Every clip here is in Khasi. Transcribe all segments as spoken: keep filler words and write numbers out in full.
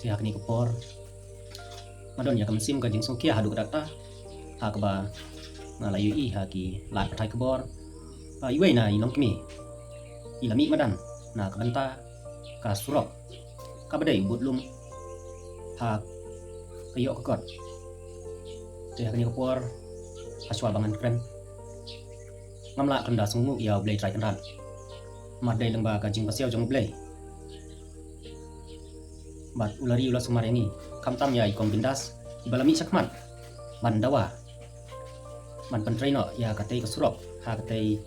Te ha kane ka por nga don ïa ka mynsiem ka jingsngewkhia haduh katta katta, ha kaba nga la ïohi ha ki lad pathai khubor ba iwei na i nongkmie i la mih madan na ka bynta ka surok kaba dei u bud lum ha ka ïoh ka kot. Te ha kane ka por, ha shuwa ba ngan kren, ngam lah khlem da sngewnguh ïa U Blei Trai Kynrad. Namar dei lyngba ka jingpasiaw jong U Blei bad u la ri u la sumar ïa ngi, khamtam ïa i Kong Bindas iba la mih shakhmat ban dawa, ban pyntrei noh ïa katei ka surok ha katei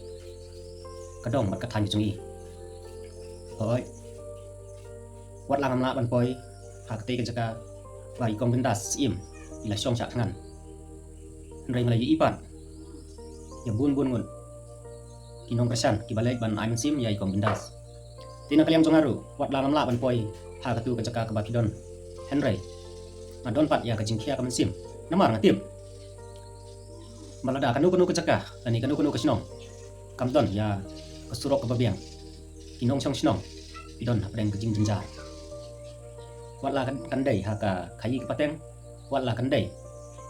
ka dong bad ka thaiñ ka jong i. Hooid, wat la ngam lah ban poi ha katei ka jaka ba i Kong Bindas Syiem i la shong shah thngan, hynrei nga la ïohi pat ïa bun bun ngut ki nongkyrshan kiba leit ban ai mynsiem ïa i Kong Bindas. Te na ka liang jong nga ruh, wat la ngam lah ban poi ha katu ka jaka kaba ki don, hynrei nga don pat ïa ka jingkhia ka mynsiem. Namar nga tip ba lada kano kano ka jaka lane kano kano ka shnong kam don ïa ka surok kaba biang, ki nongshong shnong ki don hapdeng ka jingjynjar. Wat la kan, kan dei ha ka khaïi ka pateng, wat la kan dei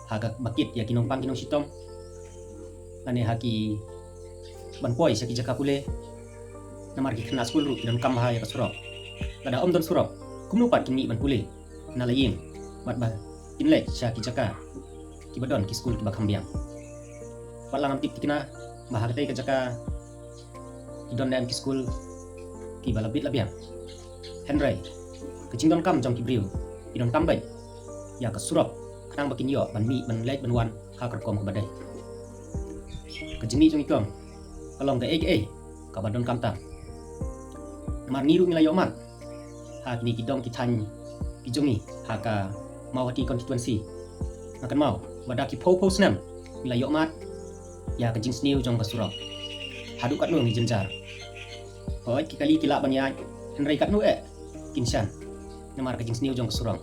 ha kaba kit ïa ki nongpang ki nongshitom, lane ha ki ban poi sha ki jaka pule. Namar ki khynnah skul ruh ki donkam bha ïa ka surok. Lada ym don surok, kumno pat kin mih ban pule na la ïing bad ba kin leit sha ki jaka kiba don ki skul kiba kham biang? Wat la ngam tip tikna ba ha katei ka jaka ki don ne em ki skul kiba la bit la biang, hynrei ka jingdonkam jong ki briew ki donkam beit ïa ka surok khnang ba kin ïoh ban mih ban leit ban wan ha ka rukom kaba dei. Ka jingmih jong i Kong ka long kaei kaei kaba donkam tam. Namar ngi ruh ngi la ïoh mad ha kine ki dong ki thaiñ ki jong ngi ha ka Mawhati constituency. Nga kynmaw ba da ki phew phew snem ngi la ïoh mad ïa ka jingsniew jong ka surok. Haduh katno ngi jynjar. Hooid, ki kali ki lah ban ïaid, hynrei katno eh kin shan namar ka jingsniew jong ka surok.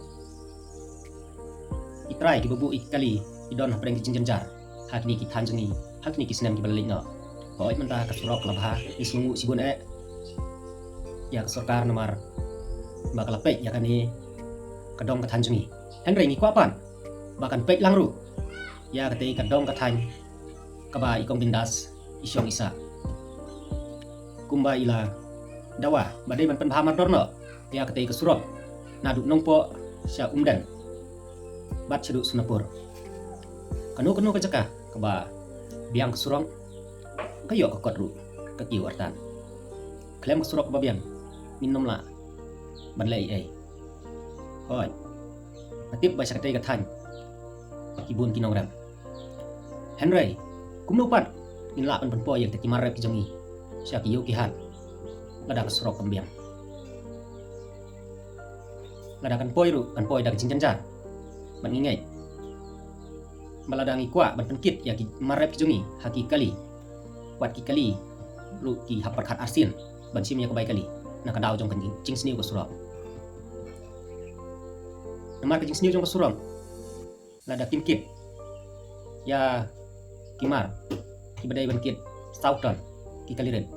Ki trai kiba buh ïa ki kali ki don hapdeng ki jingjynjar ha kine ki thaiñ jong ngi ha kine ki snem kiba la leit noh. Hooid, mynta ka surok la bha, ngi sngewnguh shibun eh ïa ka sorkar namar ba ka la peit ïa kane ka dong ka thaiñ jong ngi. Hynrei ngi kwah pat ba kan peit lang ruh ïa katei ka dong ka thaiñ kaba i Kong Bindas i shong i sah, kumba i la dawa ba dei ban pynbha mardor noh ïa katei ka surok naduh Nongpoh sha Umden bad shaduh Sonapur. Kano kano ka jaka kaba biang ka surok, ka ïoh ka kot ruh ka kiew artat. Khlem ka surok kaba biang ngin nym lah ban leh ei ei. Hooid, nga tip ba sha katei ka thaiñ ki bun ki nongrep, hynrei kumno pat ngin lah ban pynpoi ïa kita ki mar rep ki jong ngi sha ki ïew ki hat lada ka surok kam biang? Lada kan poi ruh kan poi da ka jingjynjar. Bad ngi ngeit ba lada ngi kwah ban pynkit ïa ki mar rep ki jong ngi ha ki kali, wat ki kali ruh ki hap pyrkhat arsien ban shim ïa ka bai kali na ka daw jong ka jing, jingsniew ka surok. Namar ka jingsniew jong ka surok, lada kim kit ïa ki mar kiba dei ban kit saw ton, ki kali rit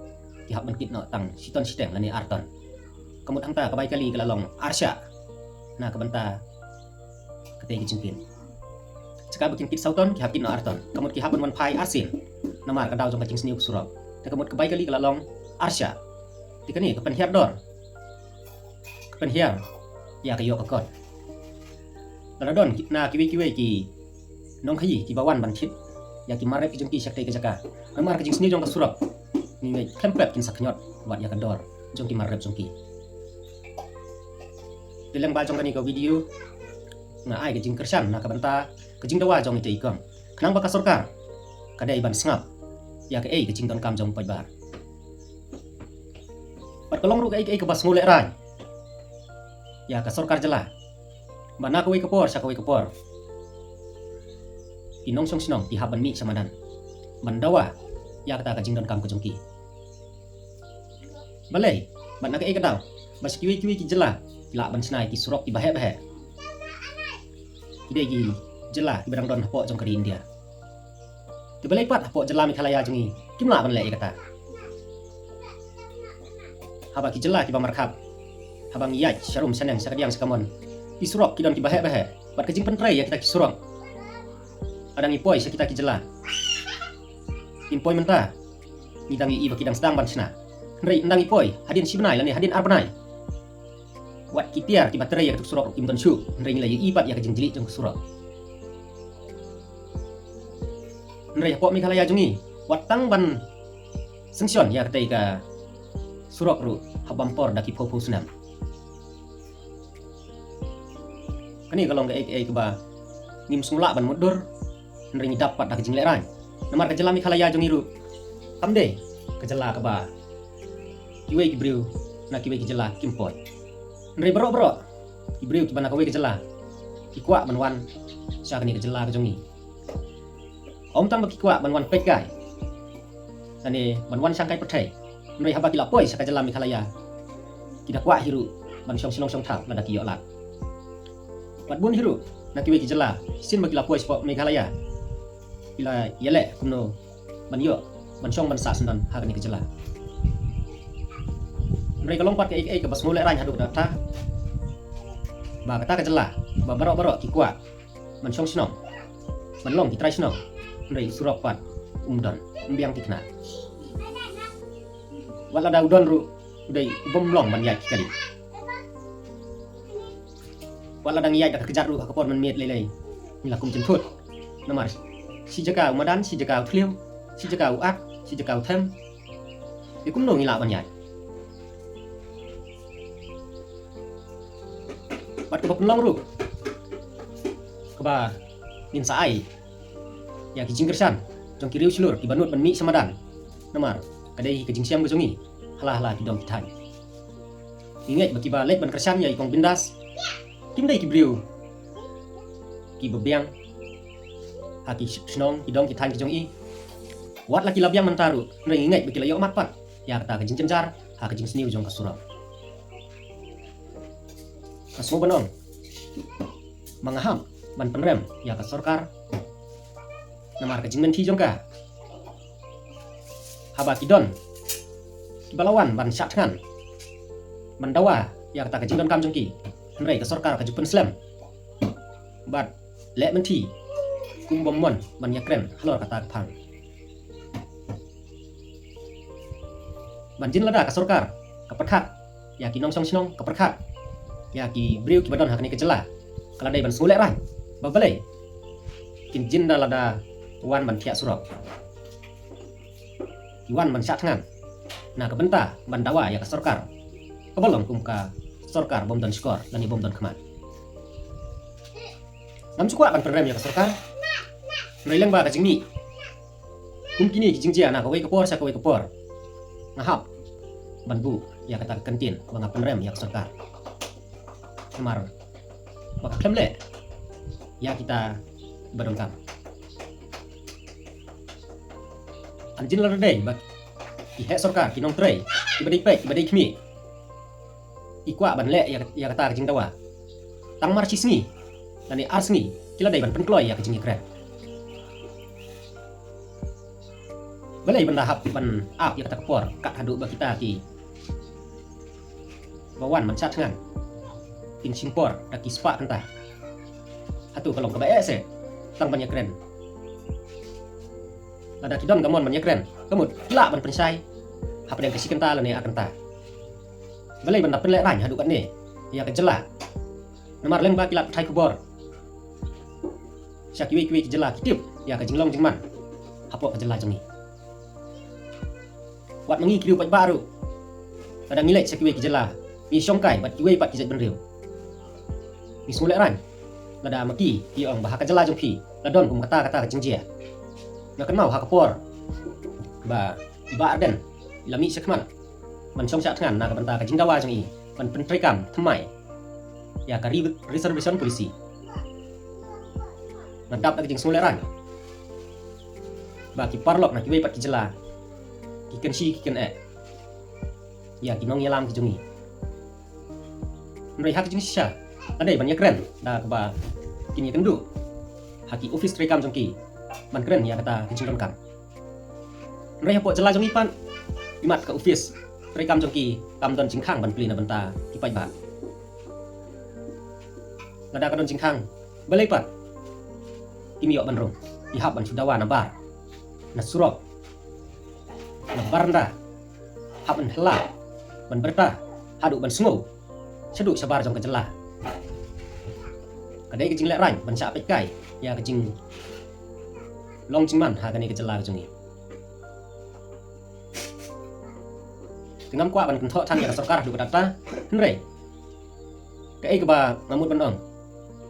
ki hap ban kit noh tang shi ton shiteng lane ar ton. Ka mut hangta ka bai kali ka la long ar shah na ka bynta katei ka jingkit. Jaka ba kin kit saw ton ki hap kit noh ar ton, ka mut ki hap ban wan phai arsien namar ka daw jong ka jingsniew ka surok. Te ka mut ka bai kali ka la long ar shah. Te kane ka pynhiar dor, ka pynhiar ïa ka ïoh ka kot. Lada don ki, na kiwei kiwei ki nongkhaïi kiba wan ban thied ïa ki mar rep ki jong ki sha katei ka jaka, namar ka jingsniew jong ka surok, ngi ngeit khlem pep kin sa khñiot wat ïa ka dor jong ki mar rep jong ki. Te lyngba jong kane ka video nga ai ka jingkyrshan na ka bynta ka jingdawa jong ite i Kong, khnang ba ka sorkar ka dei ban sngap ïa kaei ka jingdonkam jong u paidbah. Bad ka long ruh kaei kaei kaba sngewlehrain ïa ka sorkar jylla ba na kawei ka por sha kawei ka por ki nongshong shnong ki hap ban mih sha madan ban dawa ïa kata ka jingdonkam ka jong ki. Balei? Bad na kaei ka daw ba sha kiwei kiwei ki jylla ki lah ban shna ïa ki surok kiba heh ba heh. Ki dei ki jylla kiba dang don hapoh jong ka ri India. Te balei pat hapoh jylla Meghalaya jong ngi kim lah ban leh ïa kata? Haba ki jylla kiba markhap, haba ngi ïaid sharum shaneng shakadiang shakamon, Ki surok ki don kiba heh ba heh bad ka jingpyntrei ïa kita ki surok. Hadang ngi poi sha kita ki jylla, ngim poi mynta ngi dang ïohi ba ki dang sdang ban shna. Hynrei ynda ngi poi hadien shi bnai lane hadien ar bnai, wat ki tiar kiba trei ïa katu ka surok ruh kim don shuh, hynrei ngi la ïohi pat ïa ka jingjlih jong ka surok. Hynrei hapoh Meghalaya jong ngi, wat tang ban sanction ïa katei ka surok ruh ha bam por da ki phew phew snem. Kane ka long kaei kaei kaba ngim sngewlah ban mutdur, hynrei ngi dap pat da ka jinglehrain. Namar ka jylla Meghalaya jong ngi ruh kam dei ka jylla kaba kiwei ki briew na kiwei ki jylla kim poi. Hynrei baroh baroh ki briew kiba na kawei ka jylla ki kwah ban wan sha kane ka jylla ka jong ngi. Ym tang ba ki kwah ban wan peit kai lane ban wan shang kai pyrthei, hynrei haba ki la poi sha ka jylla Meghalaya, ki da kwah hi ruh ban shong shnong shong thaw lada ki ïoh lad. Bad bun hi ruh na kiwei ki jylla, shisien ba ki la poi shapoh Meghalaya, ki la ïaleh kumno ban ïoh ban shong ban sah syndon ha kane ka jylla. Hynrei ka long pat kaei kaei kaba sngewlehrain haduh katta, ba kata ka jylla ba baroh baroh ki kwah ban shong shnong, ban long ki trai shnong, hynrei u surok pat um don, um biang thikna. Wat lada u don ruh, u dei u bym long ban ïaid ki kali. Wat lada ngi ïaid da ka kjat ruh ha ka por mynmiet lei lei, ngi la kum jynthut. Namar shi jaka u madan, shi jaka u thliew, shi jaka u at, shi jaka u them. Te kumno ngi lah ban ïaid? Bad kaba pynlong ruh, kaba ngin sa ai ïa ki jingkyrshan jong ki riew shlur kiba nud ban mih sha madan. Namar ka dei ka jingshem ka jong ngi ha la ha la ki dong ki thaiñ. Ngi ngeit ba kiba leit ban kyrshan ïa i Kong Bindas kim dei ki briew kiba biang ha ki shnong, ki dong ki thaiñ ki jong i. Wat la ki la biang mynta ruh, hynrei ngi ngeit ba ki la ïoh mad pat ïa kata ka jingjynjar ha ka jingsniew jong ka surok. Nga sngew ban ong ba nga hap ban pynrem ïa ka sorkar. Namar ka jingmynthi jong ka, haba ki don kiba la wan ban shah thngan ban dawa ïa kata ka jingdonkam jong ki, hynrei ka sorkar ka ju pynslem bad leh mynthi kum bym mon ban ïakren halor kata ka phang. Ban jin lada ka sorkar ka pyrkhat ïa ki nongshong shnong, ka pyrkhat ïa ki briew kiba don ha kane ka jylla, ka la dei ban sngewlehrain ba balei kin jin da lada wan ban thiah surok, ki wan ban shah thngan na ka bynta ban dawa ïa ka sorkar kaba long kum ka sorkar bym don shkor lane bym don khmat. Ngam ju kwah ban pynrem ïa ka sorkar, hynrei lyngba ka jingmih kum kine ki jingjia na kawei ka por sha kawei ka por, nga hap ban buh ïa kata ka kyntien ba nga pynrem ïa ka sorkar. Namar ba ka khlem leh ïa kita ba donkam. Hanjin la dei ba ki heh sorkar, ki nongtrei, kiba dei peit, kiba dei khmih, ki kwah ban leh ïa, ïa kata ka jingdawa, tang mar shi sngi lane ar sngi ki la dei ban pynkloi ïa ka jingïakren. Balei ban da hap ban ap ïa kata ka por kat haduh ba kita ki ba wan ban shah thngan kin shim por da ki spah kynta? Hato ka long kaba eh se tang ban ïakren? Lada ki don ka mon ban ïakren, ka mut ki lah ban pynshai hapdeng ka shi kynta lane ar kynta. Balei ban da pynlehrain haduh katne ïa ka jylla? Namar lyngba ki lad pathai khubor sha kiwei kiwei ki jylla ki tip ïa ka jinglong jingman hapoh ka jylla jong ngi. Wat ma ngi ki riew paidbah ruh, lada ngi leit sha kiwei ki jylla, ngi shongkai bad kiwei pat ki jaitbynriew, ngi sngewlehrain lada ma ki ki ong ba ha ka jylla jong phi la don kum kata kata ka jingjia. Nga kynmaw ha ka por ba i Bah Ardent i la mih shakhmat ban shong shah thngan na ka bynta ka jingdawa jong i ban pyntreikam thymmai ïa ka re-, reservation policy. Nga dap da ka jingsngewlehrain ba ki paralok na kiwei pat ki jylla ki kynshi ki kyneh ïa ki nongïalam ki jong ngi. Hynrei ha ka jingshisha la dei ban ïakren da kaba kin ïakynduh ha ki office treikam jong ki ban kren ïa kata ka jingdonkam. Hynrei hapoh jylla jong ngi pat, imat ka office treikam jong ki kam don jingkhang ban plie na bynta ki paidbah. Lada ka don jingkhang balei pat, kim ïoh ban rung. Ki hap ban shu dawa na bar, na surok, na baranda, hap ban hla, ban byrta, haduh ban sngew shaduh shabar jong ka jylla. Ka dei ka jinglehraiñ ban shah peitkai ïa ka jinglong jingman ha kane ka jylla ka jong ngi. Te ngam kwah ban kynthoh than ïa ka sorkar haduh katta katta, hynrei kaei kaba nga mut ban ong,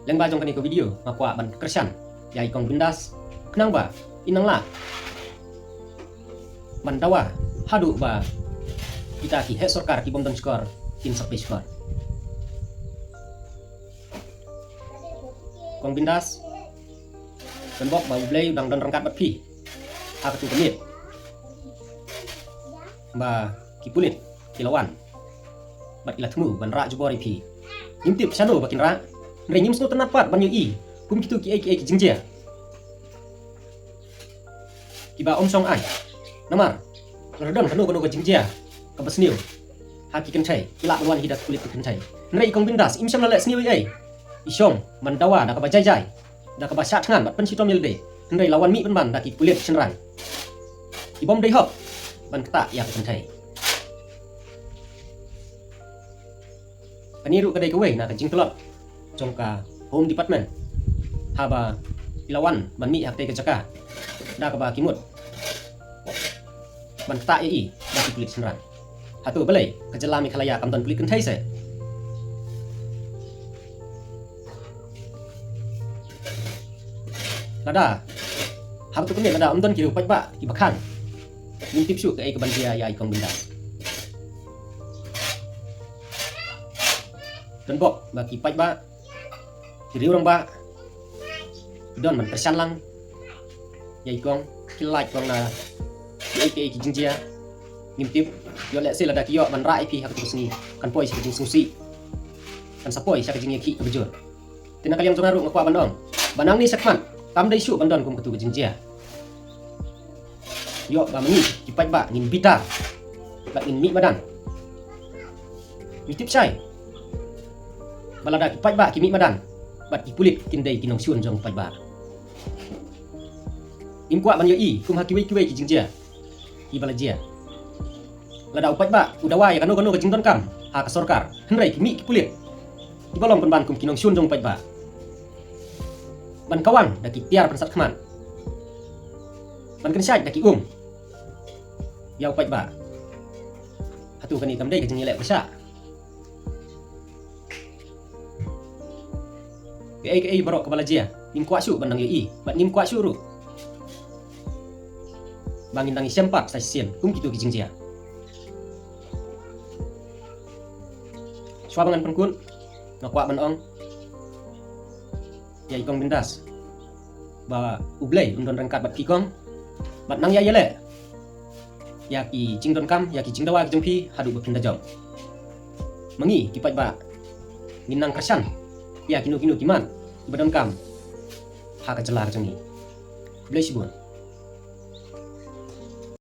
lyngba jong kane ka video nga kwah ban kyrshan ïa i Kong Bindas, khnang ba in nang lah ban dawa haduh ba kita ki heh sorkar ki bym don shkor kin sa plie shkor. Kong Bindas, don bok ba U Blei u dang don ryngkat bad phi ha katu ka miet ba ki pulit ki la wan bad ki la thmu ban rah jubor ïa phi. Ngim tip shano ba kin rah, hynrei ngim sngewtynnat pat ban ïohi kum kitu kiei kiei ki jingjia kiba ym shong aiñ. Namar lada don kano kano ka jingjia kaba sniew ha ki kynthei, ki lah ban wan hi da ki pulit ki kynthei. Hynrei i Kong Bindas im shym la leh sniew ei ei. I shong ban dawa da kaba jai jai, da kaba shah thngan bad pynshitom ïalade, hynrei la wan mih pynban da ki pulit shynrang ki bym dei hok ban ktah ïa ka kynthei. Kane ruh ka dei kawei na ka jingtlot jong ka Home Department haba i la wan ban mih ha katei ka jaka da kaba ki mut ban ktah ïa i da ki pulit shynrang. Hato balei ka jylla Meghalaya kam don pulit kynthei se? Lada haba tu kane lada ym don ki riew paidbah kiba khang, ngim tip shuh kaei kaban jia ïa i Kong Bindas. Don bok ba ki paidbah, ki riew rangbah ki don ban kyrshan lang ïa i Kong, ki lait Kong na kiei kiei ki jingjia. Ngim tip, ïoh lehse lada ki ïoh ban rah ïa phi ha katu ka sngi, kan poi sha ka jingsngewsih, kan sa poi sha ka jingïakhih kaba jur. Te na ka liang jong nga ruh nga kwah ban ong ba nangne shakhmat kam dei shuh ban don kum katu ka jingjia. Ïoh ba ma ngi ki paidbah ngin bitar bad ngin mih madan. Ngi tip shai ba lada ki paidbah ki mih madan bad ki pulit kin dei ki nongshun jong u paidbah. Ngim kwah ban ïohi kum ha kiwei kiwei ki jingjia kiba la jia. Lada u paidbah u dawa ïa kano kano ka jingdonkam ha ka sorkar, hynrei ki mih ki pulit kiba long pynban kum ki nongshun jong u paidbah ban kawang da ki tiar pynsat khmat, ban kynshait da ki um ïa u paidbah. Hato kane kam dei ka jingïaleh pyrshah? Kaei kaei baroh kaba la jia ngim kwah shuh ban nang ïohi bad ngim kwah shuh ruh ba ngin nang ïashem pat sa shisien kum kitu ki jingjia. Shuwa ba ngan pynkut, nga kwah ban ong ïa i Kong Bindas ba U Blei un don ryngkat bad phi Kong, bad nang ïa ïaleh ïa ki jingdonkam, ïa ki jingdawa ki jong phi haduh ba phin da jop. Ma ngi ki paidbah ngin nang kyrshan ïa kino kino ki mat kiba donkam ha ka jylla ka jong ngi. Khublei shibun.